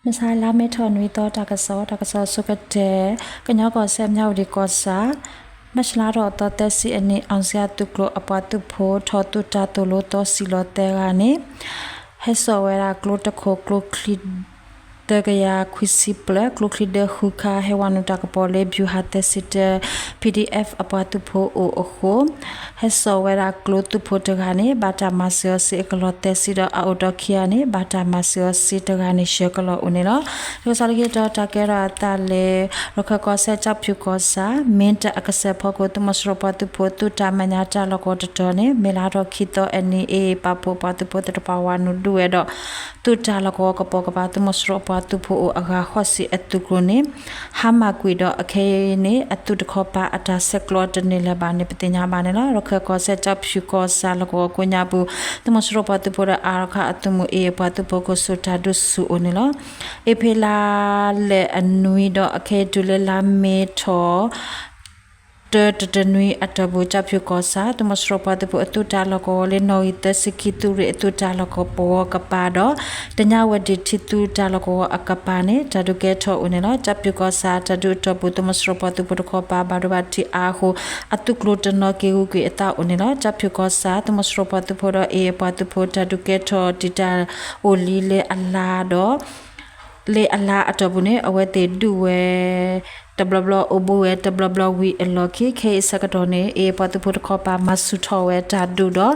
မုၢ်ဆါလါမ့ၤထီၣ်နွံသီတၢ်ကစီၣ်, တၢ်ကစီၣ်ဆိကတၢၢ်, ကညီကီၢ်စဲၣ် မြဝတီ ကီၢ်ဆၣ်, မၢ်ၡလါထီၣ်သီသၢဆံအနံၤ အောင်ဇေယျ သုးကျိၤအပှၤသုးဖိ ထီၣ်သုးတၢ်သိၣ်လိသီစံၣ်လီၤသၢဂၤန့ၣ် ဟဲစိာ်ဝဲဒၣ်ကျိတခိၣ် ကျိချံသၢကယၤခွံဆံဖျၢၣ်, ကျိချံဒၢဃုခါ ဟဲဝဲနုာ်တၢ်ကပီၤလၢ ဗျူဟာ သၢဆံတၢ PDF အပှၤသုးဖိအိၣ်အဃိ ဟဲစိာ်ဝဲဒၣ်ကျိသုးဖိတဂၤန့ၣ် ဘၣ်တၢ်မၤစၢၤအီၤစ့အကလီၢ်သၢဆံဒီး အအိၣ်ဒီးခံဂၤန့ၣ် ဘၣ်တၢ်မၤစၢၤအီၤစ့တဂၤန့ၣ် ဆှၢကလီၢ်အိၣ်န့ၣ်လီၤ. တၢ်ကစီၣ်လၢခံတခါ တၢ်ကဲထီၣ်အသးလၢ ရခၢၣ်ကီၢ်စဲၣ် ကၠီဖၠူၣ်ကီၢ်ဆၣ် မ့ၢ်တၢ်အကစၢၢ်ဖီခိၣ် သုးမီၤစိရိၤပှၤသုးဖိ သုးတၢ်မဲာ်ညါတၢ်လီၢ်ကဝီၤတတီၤန့ၣ် မ့ၢ်လါထီၣ်ခံသီအနံၤ အ့ၣ် ပာ်ဖှိၣ်ပှၤသုးဖိသ့ၣ်တဖၣ်ဝဲနုာ်ဒုးဝဲဒီး သုးတၢ်လီၢ်ကဝီၤကပိာ်ကပၤ သုးမီၤစိရိၤအပှၤသုးဖိအိၣ်အဂၤဃိးဆံအသုးကျိၤန့ၣ် ဟါမၢ်ကွံာ်ဒီး အခဲအံၤန့ၣ် အသုးတခီပၤအတၢ်ဆဲးကျိးတန့ၢ်လၢၤဘၣ်န့ၣ် ပသ့ၣ်ညါဘၣ်န့ၣ်လီၤ. ရခၢၣ်ကီၢ်စဲၣ် ကၠီဖၠူၣ်ကီၢ်ဆၣ်လီၢ်ကဝီၤကိးညါပူၤ သုးမီၤစိရိၤပှၤသုးဖိဒီး အါရခၣ်အသုးမုၢ် အ့ၣ် အပှၤသုးဖိခိၣ်ဆူၣ်တၢ်ဒုးဆူၣ်အိၣ်န့ၣ်လီၤ. အ့ဖြ့လါလဲၣ်အနွံဒီး အခဲအံၤတုၤလၢလါမ့ၤထီၣ် တၢတတနွံအတီၢ်ပူၤ ကၠီဖၠူၣ်ကီၢ်ဆၣ် သုးမီၤစိရိၤပှၤသုးဖိအသုးတၢ်လီၢ်ကဝီၤလၢ နီၣ်ဂံၢ်သၢဆံခံသုးရ့ၣ်အသုးတၢ်လီၢ်ကဝီၤကပၤဒီး တညါဝဲဒၣ်ထံသုးတၢ်လီၢ်ကဝီၤအကပၤန့ၣ် တၢ်ဒုးကဲထီၣ်အိၣ်န့ၣ်လီၤ. ကၠီဖၠူၣ်ကီၢ်ဆၣ် တၢ်ဒုးအတီၢ်ပူၤ သုးမီၤစိရိၤပှၤသုးဖိတခီပၤ ဘၣ်ဒိဘၣ်ထံးအါအဃိ အသုးကျိၤတနီၤက့ၤဂုၤကွံာ်အသးအိၣ်န့ၣ်လီၤ. ကၠီဖၠူၣ်ကီၢ်ဆၣ် သုးမီၤစိရိၤပှၤသုးဖိဒီး အ့ၣ် အပှၤသုးဖိ တၢ်ဒုးကဲထီၣ်တံာ်တာ်အိၣ်လံလၢအလါဒီး လၢအလါအတီၢ်ပူၤန့ၣ် အဝဲသ့ၣ်ဒုးဝဲတဘျီဘျီ အိၣ်ဘူးဝဲတဘျီဘျီဝံၤအလီၢ်ခံ ခဲအံၤအဆၢကတီၢ်န့ၣ် အ့ၣ် ပှၤသုးဖိတခီပၤ မၤဆူၣ်ထီၣ်ဝဲတၢ်ဒုးဒီး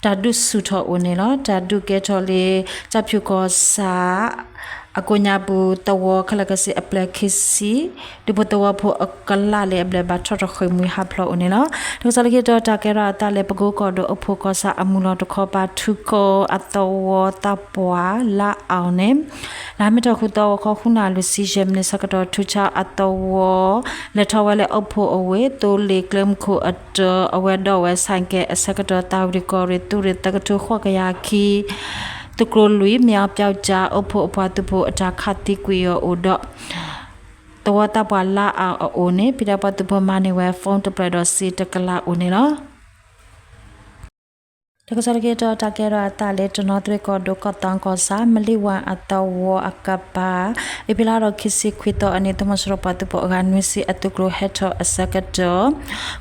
တၢ်ဒုးဆူၣ်ထီၣ်အိၣ်န့ၣ်လီၤ. တၢ်ဒုးကဲထီၣ်လၢ ကၠီဖၠူၣ်ကီၢ်ဆၣ် အကိးညါပူၤ သဝီခဲလၢာ်ခဲဆ့အဖျၢၣ်ခံဆံ ဒူဖိသဝီဖိအကလးလၢအဘျဲၣ်ဘၣ်ထီၣ်တဃ့ၢ်မှံဟးဖျိးအိၣ်န့ၣ်လီၤ. တၢ်ကစီၣ်လၢခံတခါ တၢ်ကဲထီၣ်အသးလၢ ပကိကီၢ်ဒိၣ်အိၣ်ဖှိၣ်ကီၢ်ဆၣ်အမုၢ်လီၤတခီပၤ ထူကီၢ်အသဝီသးပှၢ်လါအီၤန့ၣ် လါမ့ၤထီၣ်ဃုသီ ဂီၤခီဃုနၣ်ရံၣ်လွံၢ်ဆံယဲၢ်မံးနံးအဆၢကတီၢ် ထူကီၢ်အသဝီ လဲၤထီၣ်ဝဲလၢအိၣ်ဖှိၣ်အဝ့ၢ် သိလ့ၣ်ကျဲမုၢ်ခိၣ်အတၢ အဝဲဒိးဝဲ ဆိုင်ကယ် အဆၢကတီၢ် သးဝံၣ်ကီၢ်ရ့ၣ် သုးရ့ၣ်သၢကထိဃိးကယၤခံ သုးကျိၤလွံၢ် မ့ၢ်အီၤပၠီကၠါ အိၣ်ဖှိၣ်အပှၤသုးဖိအတၢ်ခးသံကွံာ်အီၤအိၣ်ဒီး သဝီသးပှၢ်လါအီၤအအိၣ်န့ၣ် ဖံဒဲပှၤသုးဖိမၤန့ၢ်ဝဲ phone တဖျၢၣ်ဒီးစ့တကလးအိၣ်န့ၣ်လီၤ. တၢ်ကစီၣ်လၢခံတခါ တၢ်ကဲထီၣ်အသးလၢ တနီသရံၣ်ကီၢ်ဒိၣ် ကီၢ်သီကီၢ်ဆၣ် မလ့ဝၣ်အသဝီအကပၤ အ့ဖြ့လါထီၣ်ခံဆံခွံသီအနံၤ သုးမီၤစိရိၤပှၤသုးဖိအဂၤနွံဆံအသုးကျိၤဟဲထီၣ်အဆၢကတီၢ်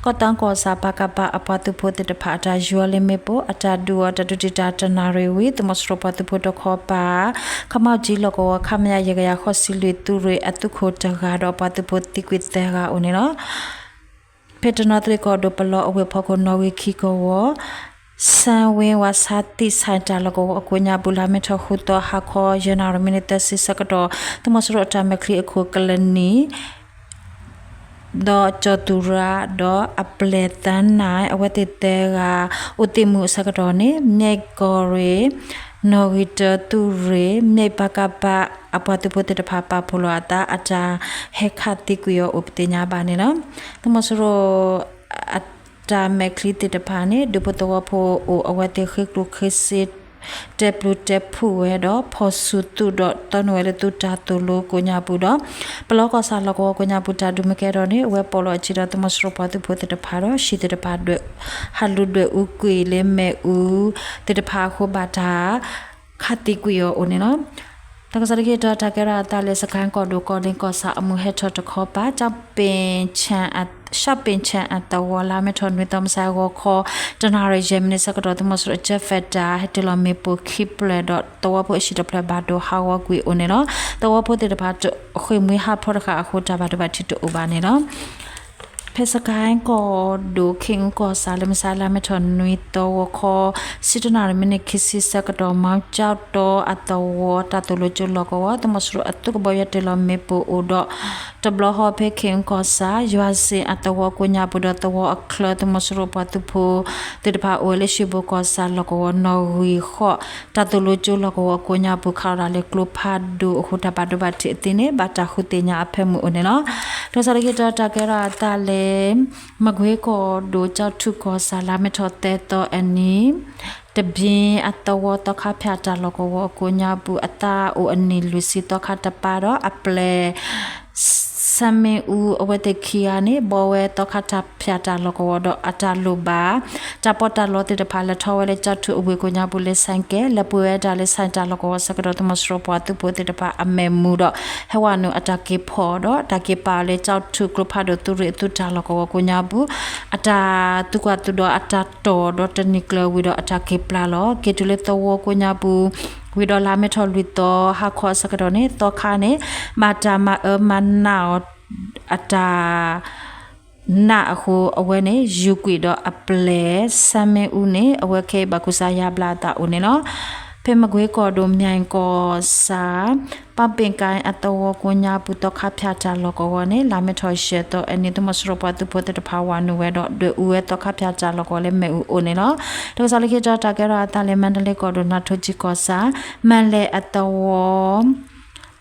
ကီၢ်သီကီၢ်ဆၣ် ပကဖ အပှၤသုးဖိသ့ၣ်တဖၣ် အတၢ်ယူၤအီၤလၢမ့ၣ်ပိၢ် အတၢ်ဒုးအီၤ တၢ်ဒုးတံာ်တာ်တနၣ်ရံၣ်ဝံၤ သုးမီၤစိရိၤပှၤသုးဖိတခီပၤ ခမီကၠံလီၢ်ကဝီၤ ခမရ ယဲၢ်ကယၤဃိးဆံလွံၢ် သုးရ့ၣ်အသုးခိၣ်တဂၤဒီး အပှၤသုးဖိသံကွံာ်သၢဂၤအိၣ်န့ၣ်လီၤ. ဖဲတနီသရံၣ်ကီၢ်ဒိၣ် ပလီအဝ့ၢ်ဖီခိၣ် နီၣ်ဂံၢ်ခံကဝီၤ ဆၣ်ဝ့ဝါဆါသံၣ် ဆိုင်တၢ်လီၢ်ကဝီၤအကိးညါပူၤ လါမ့ၤထီၣ်ဃုသီ ဟါခီယဲၢ်နၣ်ရံၣ်မံးနံးသၢဆံဆၢကတီၢ် သုးမီၤစိရိၤအတၢ်မဲာ်ချံအခိၣ် ကလနံၣ် ဒီးကၠီၤသူရါ ဒီးအပျဲၢ်သၢနၣ် အဝဲသ့ၣ်သၢဂၤ အိၣ်သံးမူးအဆၢကတီၢ်န့ၣ် မၠဲၣ်ကီၢ်ရ့ၣ် နီၣ်ဂံၢ်တၢ သုးရ့ၣ် မၠဲၣ် ပကဖ အပှၤသုးဖိသ့ၣ်တဖၣ် ပာ်ဖှိၣ်လိာ်အသး အတၢ်ဟဲခးသံကွံာ်အီၤအိၣ်ပသ့ၣ်ညါဘၣ်န့ၣ်လီၤ. သုးမီၤစိရိၤ အတၢ်မဲာ်ချံသ့ၣ်တဖၣ်န့ၣ် ဒူဖိသဝီဖိအိၣ် အဝဲသ့ၣ်ဃ့ကျိၣ်ဃ့စ့ တဲပျုၤတဲဖုၣ်ဝဲဒီး ဖီၣ်ဆူၣ်သုးဒီးတီနုာ်ဝဲလၢသုးတၢ်သိၣ်လိကိးညါပူၤဒီး ပလီကီၢ်ဆၣ်လီၢ်ကဝီၤကိးညါပူၤ တၢ်ဒုးမ့ၢ်ကဲထီၣ်န့ၣ် အဝဲပိာ်လီၤအစုဒီး သုးမီၤစိရိၤပှၤသုးဖိသ့ၣ်တဖၣ်ဒီး ဟံၣ်သ့ၣ်တဖၣ်ဒွဲၣ် ဟးလူၤဒွဲၣ်အူကွံာ်လၢမ့ၣ်အူသ့ၣ်တဖၣ်အဃိ ဘၣ်တၢ်ခးသံကွံာ်အီၤအိၣ်န့ၣ်လီၤ. တၢ်ကစီၣ်လၢခံတခါ တၢ်ကဲထီၣ်အသးလၢ စကဲၣ်ကီၢ်ဒိၣ် ကီၢ်လ့ကီၢ်ဆၣ်အမုၢ်ဟဲထီၣ်တခီပၤ ကၠီၣ်ပ့ၣ် ကၠီၣ်ပ့ၣ်ဆၣ်အသဝီ လါမ့ၤထီၣ်နွံသီ မုၢ်ဆါဂီၤခီ တနၣ်ရံၣ်ယဲၢ်မံးနံးအဆၢကတီၢ် သုးမီၤစိရိၤ Jet Fighter ဟဲတ့ၢ်လီၤမ့ၣ်ပိၢ်ခံဖျၢၣ်ဒီး သဝီဖိအဟံၣ်တဖျၢၣ်ဘၣ်ဒိဟးဂီၤကွံာ်အိၣ်န့ၣ်လီၤ. သဝီဖိသ့ၣ်တဖၣ်တဃ့ၢ်မှံဟးဖျိးတဃာ်အဃိ တၢ်ဘၣ်ဒိဘၣ်ထံးတအိၣ်ဘၣ်န့ၣ်လီၤ. ဖဲစကဲၣ်ကီၢ်ဒိၣ် ခ့ၣ်အူကီၢ်ဆၣ် လၢမုၢ်ဆါလါမ့ၤထီၣ်နွံသီ ဂီၤခီ ဆံတနၣ်ရံၣ်မံးနံးခံဆံဆၢကတီၢ် မီကၠီတီအသဝီ တၢ်သိၣ်လိကၠိလီၢ်ကဝီၤ သုးမီၤစိရိၤအသုးကဘီယူၤတ့ၢ်လီၤမ့ၣ်ပိၢ်အိၣ်ဒီး တဘျီဃီဖဲခ့ၣ်အူကီၢ်ဆၣ် ယွၤစ့ၣ်အသဝီကိးညါပူၤဒီးသဝီအချၢ သုးမီၤစိရိၤပှၤသုးဖိသ့ၣ်တဖၣ်အိၣ်ဝဲလၢ ရွှေဘိုကီၢ်ဆၣ်လီၢ်ကဝီၤ နီၣ်ဂံၢ်ဃိး တၢ်သိၣ်လိကၠိလီၢ်ကဝီၤအကိးညါပူၤ ခးလီၤတၢ်လၢကျိဖးဒိၣ်အဃိ တၢ်ဘၣ်ဒိဘၣ်ထံးအသ့န့ၣ် ဘၣ်တၢ်ဃုသ့ၣ်ညါအဖၢမုၢ်အိၣ်န့ၣ်လီၤ. တၢ်ကစီၣ်လၢခံတခါ တၢ်ကဲထီၣ်အသးလၢ မကွ့ကီၢ်ဒိၣ် ကၠီၣ်ထူကီၢ်ဆၣ် လါမ့ၤထီၣ်သၢသီအနံၤ တဘ့ၣ်အသဝီသီခါဖၠၣ်တၢ်လီၢ်ကဝီၤအကိးညါပူၤ အသးအိၣ်အနံၣ်လွံၢ်ဆံ သီခါတပၤဒီးအပျဲၢ် သၢ ဆၣ်မ့ၣ်အူအဝဲသ့ၣ်ခံဂၤန့ၣ် ဘှီဝဲသီခါတၢ်ဖၠးတၢ်လီၢ်ကဝီၤဒီးအတၢ်လိၣ်ဘၣ် တၢ်ပီးတၢ်လီသ့ၣ်တဖၣ် လဲၤထီၣ်ဝဲလၢကၠီၣ်ထူအဝ့ၢ်ကိးညါပူၤလၢ ဆိုင်ကယ် လဲၤပှ့ၤဝဲဒၣ်လၢ ဆိုင် တၢ်လီၢ်ကဝီၤဆၢကတီၢ် သုးမီၤစိရိၤပှၤသုးဖိသ့ၣ်တဖၣ်အမဲာ်မူဒီး ဟဲဝဲနုာ်အတၢ်က့ၤဖီၣ်ဒီး တၢ်က့ၤပာ်အီၤလၢကၠီၣ်ထူကျိဖးဒိၣ်သုးရ့ၣ်အသုးတၢ်လီၢ်ကဝီၤကိးညါပူၤ အတၢ်သူၣ်ကၢ်သူၣ်ဒီးအတၢ်တီၢ်ဒီးတနံၤကျၢၤဝံၤဒီးအတၢ်က့ၤပျၢ်လီၤ. က့ၤတုၤလၢသဝီကိးညါပူၤ ဝံၤဒီးလါမ့ၤထီၣ်လွံၢ်သီ ဟါခီအဆၢကတီၢ်န့ၣ် သီခါန့ၣ် ဘၣ်တၢ်မၤအၢမၤနးအီၤ အတၢ် နးအဃိ အဝဲန့ၣ် ယူၤကွံာ်ဒီးအပျဲၢ် ဆၣ်မ့ၣ်အူန့ၣ် အဝဲခဲအံၤဘၣ်ကူစါယါဘျါအသးအိၣ်န့ၣ်လီၤ. ဖဲမကွ့ကီၢ်ဒိၣ် မၠဲၣ်ကီၢ်ဆၣ် ပၣ်ပ့ၣ်ကၣ်အသဝီကိးညါပူၤ သီခါဖၠးတၢ်လီၢ်ကဝီၤန့ၣ် လါမ့ၤထီၣ်ယဲၢ်သီအနံၤ သုးမီၤစိရိၤပှၤသုးဖိသ့ၣ်တဖၣ်ဝဲနုာ်ဝဲဒီး ဒွဲၣ်အူဝဲသီခါဖၠးတၢ်လီၢ်ကဝီၤလၢမ့ၣ်အူအိၣ်န့ၣ်လီၤ. တၢ်ကစီၣ်လၢခံတီၤ တၢ်ကဲထီၣ်အသးလၢ မါဒလ့ကီၢ်ဒိၣ် နါထိကၠံကီၢ်ဆၣ် မၤလဲၣ်အသဝီ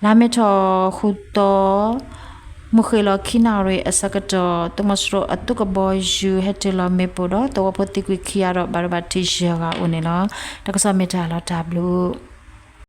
လါမ့ၤထီၣ်ဃုသီ မုၢ်ဃ့ၢ်လီၤခံနၣ်ရံၣ်အဆၢကတီၢ် သုးမီၤစိရိၤအသုးကဘီယူၤ ဟဲတ့ၢ်လီၤမ့ၣ်ပိၢ်ဒီး သဝီဖိသံကွံာ်ခံဂၤဒီး ဘၣ်ဒိဘၣ်ထံးယဲၢ်ဂၤအိၣ်န့ၣ်လီၤ. တၢ်ကစီၣ်မ့ၢ်တၢ်လီၤတၢ်ဘျုး